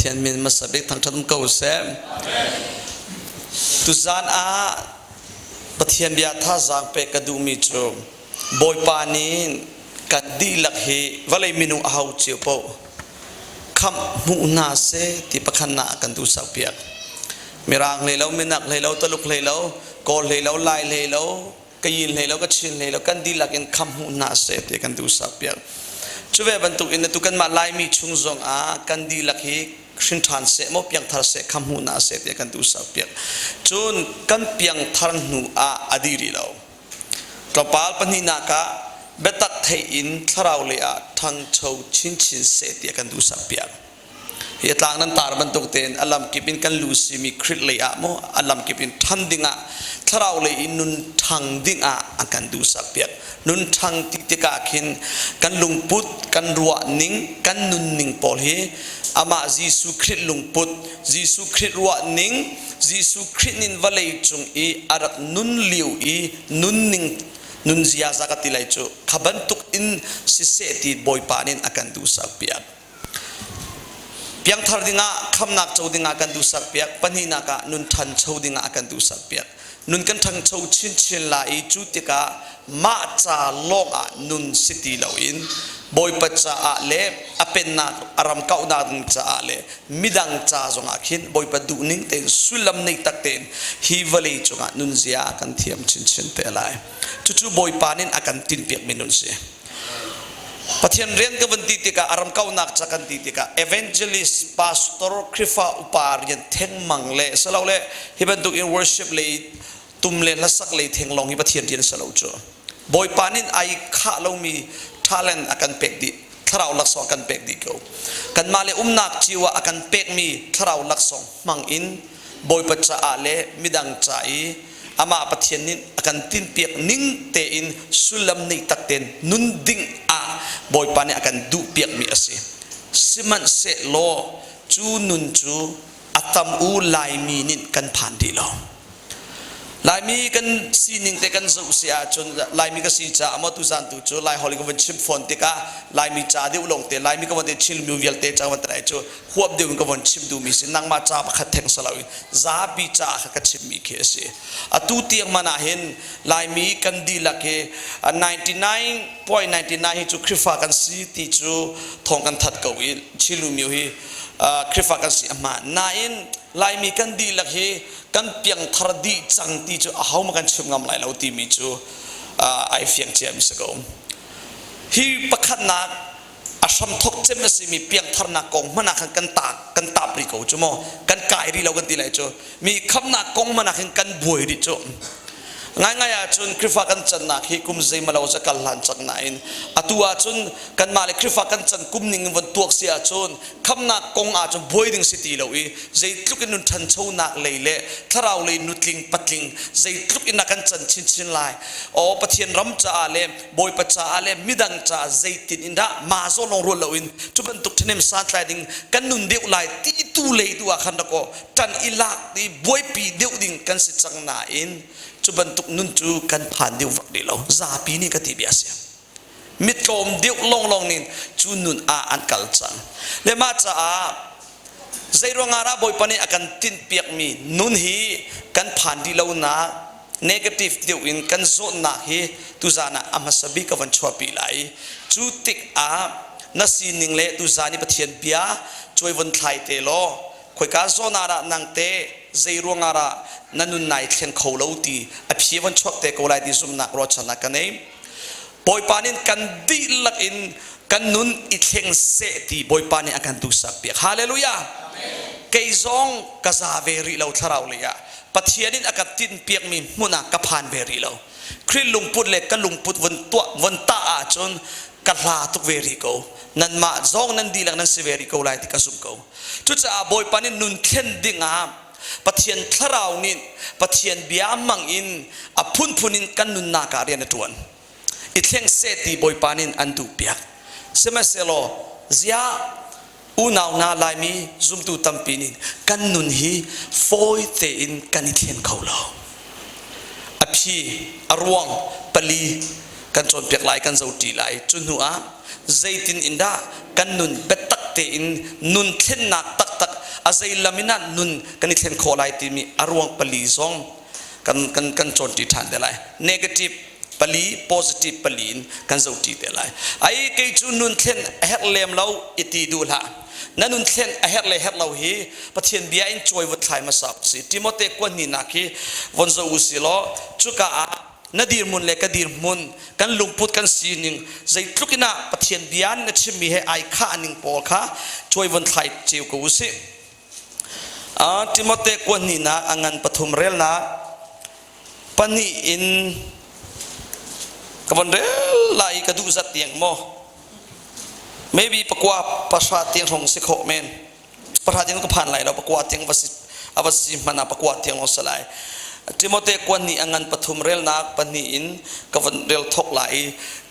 Pathian min hmasa bik thangṭhat um ko seh. Tuzaan ah Pathian bia thazaang pek ka duhmi cu Bawipa nih kan dihlak hi vawlei minung aho cio paoh khamh hmuh hna seh ti pakhat na kan duhsak piak. Mirang hlei lo, minak hlei lo, Taluk hlei lo, Kawl hlei lo, Lai hlei lo, Kayin hlei lo, Kachin hlei lo, kan dihlak in khamh hmuh hna seh ti kan duhsak piak. Cu ve bantuk in atu kanmah Laimi chung zong ah kan dihlak hi hrin ṭhan seh maw piangthar seh khamh hmuh hna seh ti kan duhsak piak. Cun kan piangthar hnu ah a dih rih lo. Tlawmpal pahnihnak ah biatak theih in thlarau lei ah ṭhangcho chinchin seh ti kan duhsak piak. Hi a tlang nan tar bantuk tein a lamkip in kan lu simi Khrih lei ah maw a lamkip in ṭhan dingah thlarau lei in nun ṭhang dingah a kan duhsak piak. Nun ṭhang ti tikah khin kan lungput, kan ruah ning, kan nunning pawl hi amah Jesuh Khrih lungput, Jesuh Khrih ruah ning, Jesuh Khrih nin vawlei cung i a rak nun lio i nunning nun ziaza ka ti lai cu kha bantuk in siseh ti Bawipa nih a kan duhsak piak. Piangthar dingah khamnak co dingah kan duhsak piak. Pahnihnak ah nun ṭhancho dingah a kan duhsak piak. Nun kan ṭhangcho chinchin lai i cu tikah mah ca lawngah nun si ti loin Bawipa caah le a pennak a ram kauhnak ding caah le midang ca zongah khin Bawipa duhning tein sullam nei tak tein hi vawlei cungah nunzia kan thiam chinchin te lai. Cucu Bawipa nih a kan tinhpiakmi nun si. Pathian rian ka van ti tikah a ram kaunak ca kan ti tikah evangelist, pastor, Khrihfa upa rian thengmang le silo le hi bantuk in worship lei tum le hlasak lei theng lawng hi Pathian rian si lo cu. Bawipa nih ai khah lomi talent a kan pek dih thlarau laksawng a kan pek dih ko. Kanmah le umnak cio ah a kan pekmi thlarau laksawng hmang in Bawipa caah le midang ca i amah Pathian nih a kan tinpiak ning tein sullam nei tak tein nun ding ah Bawipa nih a kan duhpiakmi a si. Sihmanhsehlaw cu nun cu a tam u Laimi nih kan phan rih lo. Laimi kan sining te kan zoh si ahcun Laimi ka si caah maw tuzan tu cu Lai holh in ka vun chim fawn tikah Laimi ca deuh lawng te Laimi ka van te Chin mi vialte ca van te cu huap deuh in ka von chim duhmi si nangmah ca pakhat theng si loin zapi caah kha ka chimmi khi a si. Atu tiang man ah hin Laimi kan dihlak hi 99.99 hi cu Khrihfa kan si ti cu thawng kan that ko i Chinlu hi Khrihfa kan si a hmaan. Nain Laimi kan dihlak hi kan piangthar dih cang ti cu aho ma kan chim ngam lai lo timi cu ai fiang ciami si ko. Hi pakhatnak a hramthok cem a simi piangtharnak kong hmanh ah khan kan ta kan tap rih ko cu maw kan kai rih lo kan ti lai cu mi khamnak kong hmanh ah khin kan buai rih cu ngaingai ahcun Khrihfa kan cannak hi kum zeimalo ca kal hlan cang nain atu ahcun kanmah le Khrihfa kan can kum ning in von tuak si ahcun khamnak kong ahcun buai ding si ti lo i zeitluk in nun ṭhanchonak lei le thlarau lei nutling patling zeitluk in a kan can chinchin lai aw Pathian ram caah le Bawipa caah le midang caah zeitin in dah ma zawn lawng ruat loin cu bantuk ṭhahnem santlai ding kan nun deuh lai ti tu lei tu ah khan rak aw ṭan i lak i buaipi deuh ding kan si cang nain cu bantuk nun cu kan phan deuh vak rih lo zapi nih ka ti bia si mitlawm deuh lawnglawng nih cu nun ah an kal cang le mah caah zeiruangah dah Bawipa nih a kan tinhpiakmi nun hi kan phan rih lonak negative deuh in kan zawtnak hi tuzan ah a hmasa bik ka van chuahpi lai. Cu tikah na sining le tuzan i Pathian bia cuai von thlai te law khoika zawn ah dah nang te zei ruangah dah na nun nai thleng kho lo ti a phi von chuak te ko lai ti zumhnak ruahchannak ka nei. Bawipa nih kan dihlak in kan nun i thleng seh ti Bawipa nih a kan duhsak piak. Hallelujah. Kei zong ka za ve rih lo thlarau lei ah. Pathian in a ka tinhpiakmi hmun ah ka phan ve rih lo. Khrih lungput le ka lungput von tuah von tah ahcun ka hla tuk ve rih ko. Nanmah zong nan dihlak nan si ve rih ko lai ti ka zumh ko. Cucaah Bawipa nih nun thlen ding ah Pathian thlarau nih Pathian bia hmang in a phunphun in kan nunnak ah rian a ṭuan. I thleng seh ti Bawipa nih an duhpiak. Sihmanhsehlaw ziah unau hna Laimi zumtu tampi nih kan nun hi fawi tein kan i thlen kho lo. A phi, a ruang pali kan cawnpiak lai, kan zoṭi lai. Cu hnu ah zeitin in dah kan nun biatak tein nun thlennak taktak. A zei lam in ah nun kan i thlen khawh lai timi a ruang pali zong kan kan kan cawnṭi ṭhan te lai. Negative pali, positive pali in kan zohṭi te lai. Ai kei cu nun thlen a herh lem lo i ti duh hlah. Na nun thlen a herh le herh lo hi Pathian bia in cuai vun thlai hmasa si. Timote kuan hnih hi von zoh u si law cuka ah na dirhmun le ka dirhmun kan lungput kan sining zeitluk in ah Pathian bia na chimmi he ai khah ning pawl kha cuai von thlai ceu ko u sih. Timote kuan hnihnak a ngan pathum relnak pahnih in ka von rel lai i ka duh zat tiang maw maybe pakua pahra tiang hrawng si khawh men pahra tiang ka phan lai lo pakua tiang va si a va si hmanh ah pakua tiang lawng si lai Timote kuan nih a ngan pathum relnak pahnih in ka von rel thok lai i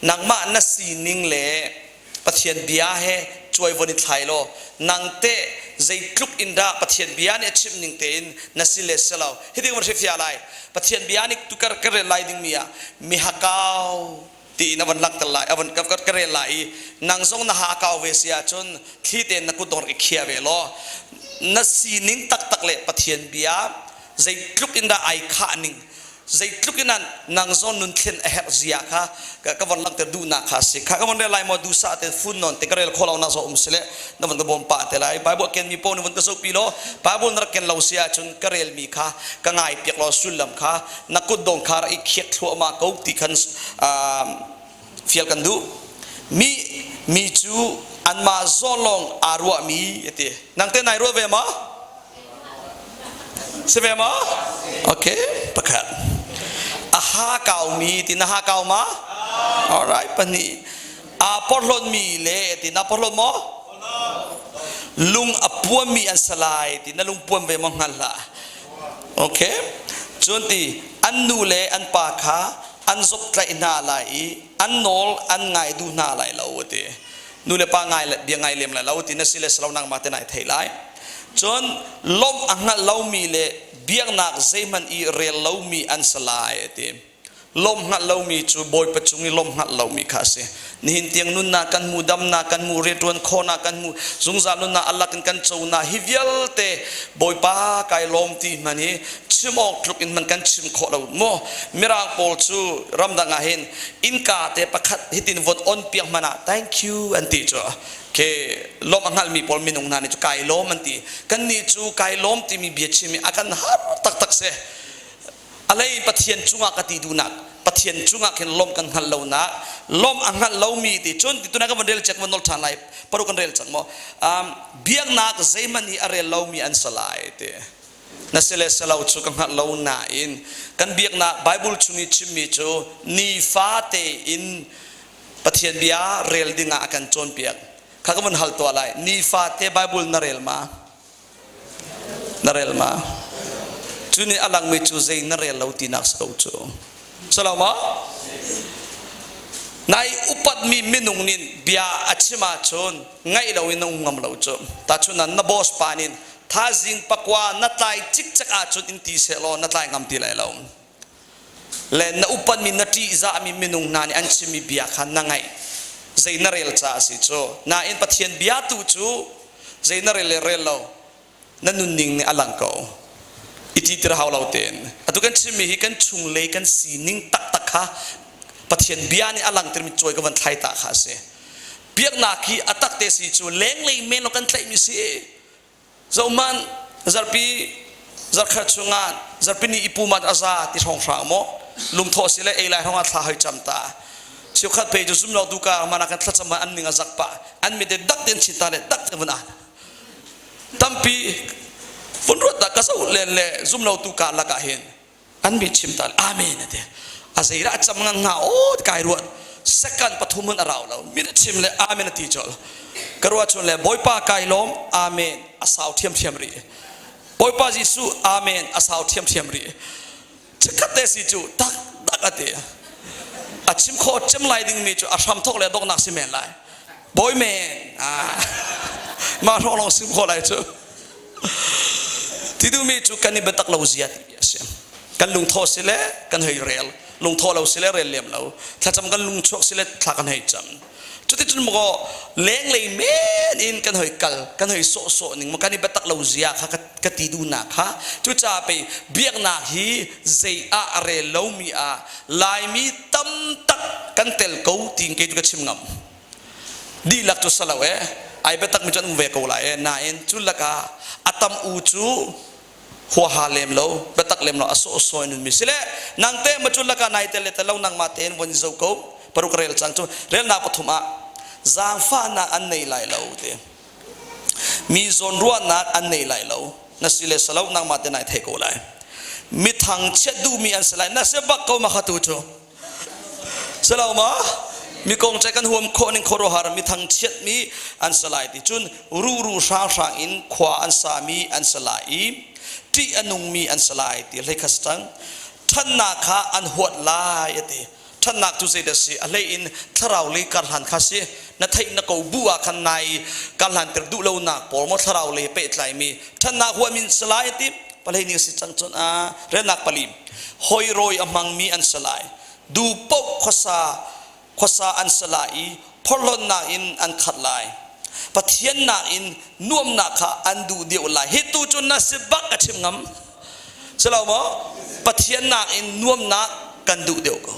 nangmah na sining le Pathian bia he cuai von i thlai law nang teh zeitluk in dah Pathian bia nih a chimh ning tein na si le si lo hi ding van hrifiah lai Pathian bia nih tukar ka rel lai dingmi ah mihakau tiin a van langhter lai a van ka rel lai i nang zong na ha kau ve si ahcun thli tein na kut dong rak i khia ve law na sining taktak le Pathian bia zeitluk in dah ai khah ning zeitluk in nang zong nun thlen a herh zia kha ka von langhter duhnak kha si kha ka von rel lai maw dusa te fun non te ka rel kho lo na zo um si le na von ka bawm pa te lai Bible ken mi po ni von ka zoh pi law Bible na rak ken lo si ahcun ka rel mi kha ka ngai piak law sullam kha na kut dong kha rak i khiak thluahmah ko ti khan fial kan duh mi mi cu anmah zawn lawng aa ruahmi ati nang te nai ruah ve ma si ve ma okay pakhat a ha kaumi ti na ha kau ma alright pahnih aa porhlawtmi le ti na porhlawt maw lung a puammi an salai ti na lung puam ve maw hngal hlah okay cun ti an nu le an pa kha an zoptlaih hna lai i an nawl an ngai duh hna lai lo ti nu le pa ngai bia ngai lem lai lo ti na si le salo nangmah te nai thei lai cun lawmh a hngalh lomi le biaknak zeihmanh i rel lomi an si lai ti lawmh hngalh lomi cu Bawipa cung i lawmh hngalh lomi kha a si. Nihin tiang nunnak kan hmu, damnak kan hmu, rianṭuan khawhnak kan hmu, zungzal nunnak alak in kan conak hi vialte Bawipa kai lawm ti hman hi chim awk tluk in hman kan chim khawh lo maw? Mirang pawl cu ramdang ah hin innka te pakhat hitin von on piak hmanh ah thank you an ti cu. Ke lawmh a hngalmi pawl minung hna nih cu kai lawm an ti. Kannih cu kai lawm timi bia chim hi a kan har taktak si. Alei Pathian cungah ka ti duhnak Pathian cungah khin lawmh kan hngalh lonak lawmh a hngalh lomi ti cun ti tuna ka van rel check van nol ṭhan lai paru kan rel cang maw biaknak zeihmanh hi a rel lomi an si lai ti na si le si lo cu ka hngalh lo nain kan biaknak Bible chung i chimmi cu nifate in Pathian bia rel dingah a kan cawnpiak kha ka van hal tuah lai nifate Bible na rel ma Na rel ma? Cu nih a langmi cu zei na rel lo tinak si ko cu. Salo maw? Nai upatmi minung nih bia a chim ahcun ngaih lo in na um ngam lo cu. Tahchun na boss pa nih thazing pakua na tlai cikcek ahcun in ti sehlaw na tlai ngam ti lai lo. Le na upatmi na ṭihzahmi minung hna nih an chimmi bia kha na ngaih. Zei na rel caah a si cu. Nain Pathian bia tu cu zei na rel le rel lo na nunning nih a lang ko. I ti tir hau lo tein. Atu kan chimmi hi kan chunglei kan sining taktak kha Pathian bia nih a langhtermi cawi ka van thlai ta kha a si. Biaknak hi a tak te si cu lenglei men lo kan tlaihmi si. Zohhmanh, zarhpi zarhkhat chungah zarhpi ni i pum ah a za ti hrawnghrang maw lungthawh si le ei lai hrawngah thla hoi cam ta cheukhat pe cu zum lo tu ka mana kan thlacam an ning a zak pah an mit dak ten chin ta le dak te vun an tampi vun ruat ta ka zo len le zum lo tu ka lakah hin an mi chim ta amen ati a zeirah cam ngang nga o kai ruat second pathum hun arau lo mi chim le amen ati chol ka ruah chun le bawipa kai lawm amen a sau thiam thiam ri bawipa jesu amen a sau thiam thiam ri chikhat te si cu tak tak ati a chim kho cem lai ding mi cu a hram thok le doknak si men lai bawi men ma hrawng long sim kho lai cu Ti duhmi cu kan i biatak lo zia ti a si. Kan lungthaw si le kan hei rel, lungthaw lo si le rel lem lo. Thlacam kan lung chuak si le thla kan hei cam. Cuticun maw lenglei men in kan hoi kal, kan hoi sawhsawh ning maw kan i biatak lo zia kha ka ti duhnak kha. Cucaah pei biaknak hi zei ah a rel lomi ah Laimi tam tak kan tel ko tiin kei cu ka chim ngam. Dihlak cu salo e, ai biatak mi cu an um ve ko lai e, nain cu lakah a tam u cu huaha lem lo, biatak lem lo, a sawhsawh in mi si le nang te ma cu lakah nai tel le tel lo nangmah tein von zo ko. Paruk rel cang cu relnak pathum ah zaangfahnak an nei lai lo ti. Mi zawnruahnak an nei lai lo. Na si le salo nangmah te nai thei ko lai. Mi thangchiat duhmi an si lai. Na si bak ko ma kha tu cu. Silo ma? Mi kong cai kan huam khawh ning khuaruahhar mi thangchiat mi an si lai ti cun ruru hranghrang in khua an sa mi an si lai i ṭih a nungmi an si lai ti hlei kha cang. Ṭhannak kha an huat lai a ti. Ṭhatnak cu zeidah si? A hlei in thlarau lei karhlan kha si. Na theih na ko bu ah khan nai karhlan ter duh lonak pawl maw thlarau lei pehtlaimi ṭhatnak huam in si lai ti palei ning si cang cun a relnak pali hoi rawi a hmangmi an si lai. Du paoh khuasa khuasa an si lai i phorhlonnak in an khat lai. Pathian nakin nuamnak kha an duh deuh lai. Hi tu cu na si bak a chim ngam. Si lo maw? Pathian nakin nuamnak kan duh deuh ko.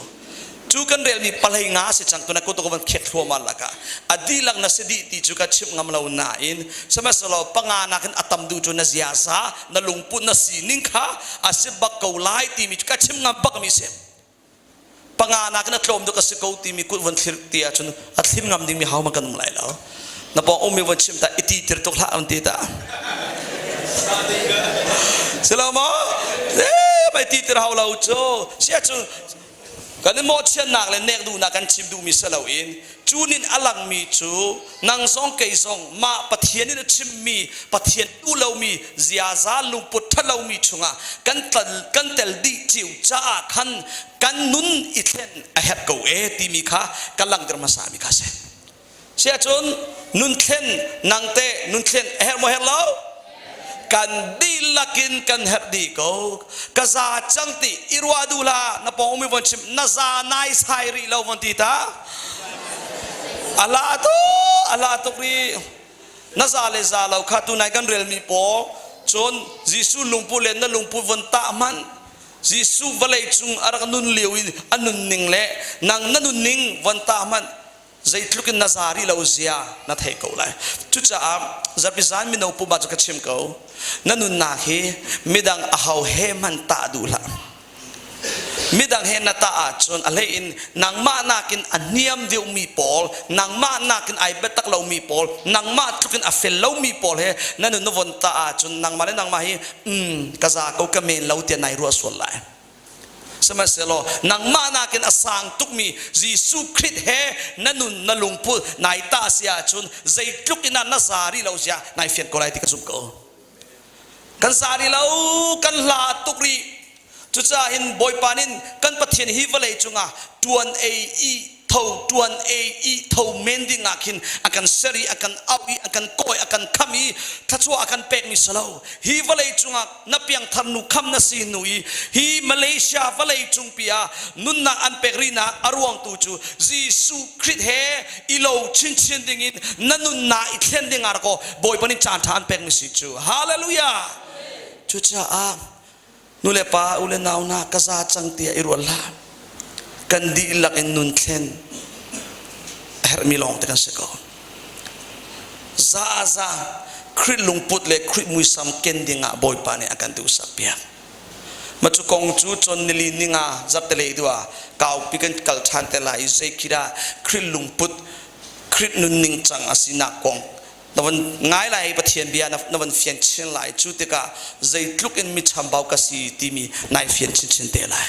Cu kan relmi palei nga si cang tuna kutuk van khek thluahmah lakah a dihlak na si dih ti cu ka chimh ngam lo nain sihmanhsehlaw panga nakin a tam duh cu na ziaza na lungput na sining kha a si bak ko lai timi cu ka chim ngam bak mi si. Panga nakin a tlawm duk a si ko timi kut von thlir ti ahcun a thlim ngam dingmi ho hmanh kan um lai lo. Na pawng ummi von chim ta i ti tir tuk hlah an ti ta. Si lo maw? Eh, mai ti tir hau lo cu. Si ahcun kan i mawhchiatnak le nek duhnak kan chim duhmi si loin cu nin a langmi cu nang zong kei zong mah Pathian in a chimmi Pathian duh lomi ziaza lungput ṭhalomi chungah kan kan tel dih cio caah khan kan nun i thlen a herh ko e timi kha ka langhter hmasa mi kha si. Siahcun nun thlen nang teh nun thlen a herh maw herh lo? Kan dihlak in kan herh dih ko. Ka za cang ti i ruah duh hlah. Na pawng umi von chim na za nai sai rih lo von ti ta. A la tu a la tuk rih. Na za le za lo kha tunai kan relmi pawl cun Jesuh lungpu le na lungpu von tah hmanh Jesuh vawlei cung a rak nun lio in a nunning le nang na nunning von tah hmanh zeitluk in na za rih lo zia na theih ko lai. Cucaah zarhpi zan mino pumah cu ka chim ko, na nunnak hi midang aho he hmanh tah duh hlah. Midang he na tah ahcun a hlei in nangmah nakin a niam deuhmi pawl, nangmah nakin ai biatak lomi pawl, nangmah tluk in a fel lomi pawl he na nun na von tah ahcun nangmah le nangmah hi ka za ko ka men lo tiah nai ruah sual lai. Sihmanhsehlaw nangmah nakin a sang tukmi Jesuh Khrih he na nun na lungput nai tah si ahcun zeitluk in ah na za rih lo zia nai fian ko lai ti ka zumh ko. Kan za rih lo, kan hla tuk rih. Cucaah hin Bawipa nih kan Pathian hi vawlei cungah ṭuan ei i tho ṭuan ei i tho men ding ah khin a kan ser i a kan auh i a kan kawi a kan kham i thluachuah a kan pekmi si lo. Hi vawlei cungah na piangthar nu kham na si hnu i hi Malaysia vawlei cungpi ah nunnak an pek rihnak a ruang tu cu Jesuh Khrih he i lo chinchin ding in na nunnak i thlen ding ah kaw Bawipa nih caan ṭha an pekmi si cu. Hallelujah! Cucaah nu le pa u le nau na ka za cang tiah i ruat hlah. Kan dihlak in nun thlen a herhmi lawng te kan si ko. Za za Khrih lungput le Khrih muisam ken ding ah Bawipa nih a kan duhsak piak. Ma cu kong cu chon nili ninga zarhtelei dua kaupi kan kal ṭhan te lai i zei khi dah Khrih lungput Khrih nunning cang a sinak kong na van ngai lai Pathian bia na van fian chin lai. Cu tikah zeitluk in mi chambau ka si timi nai fian chinchin te lai.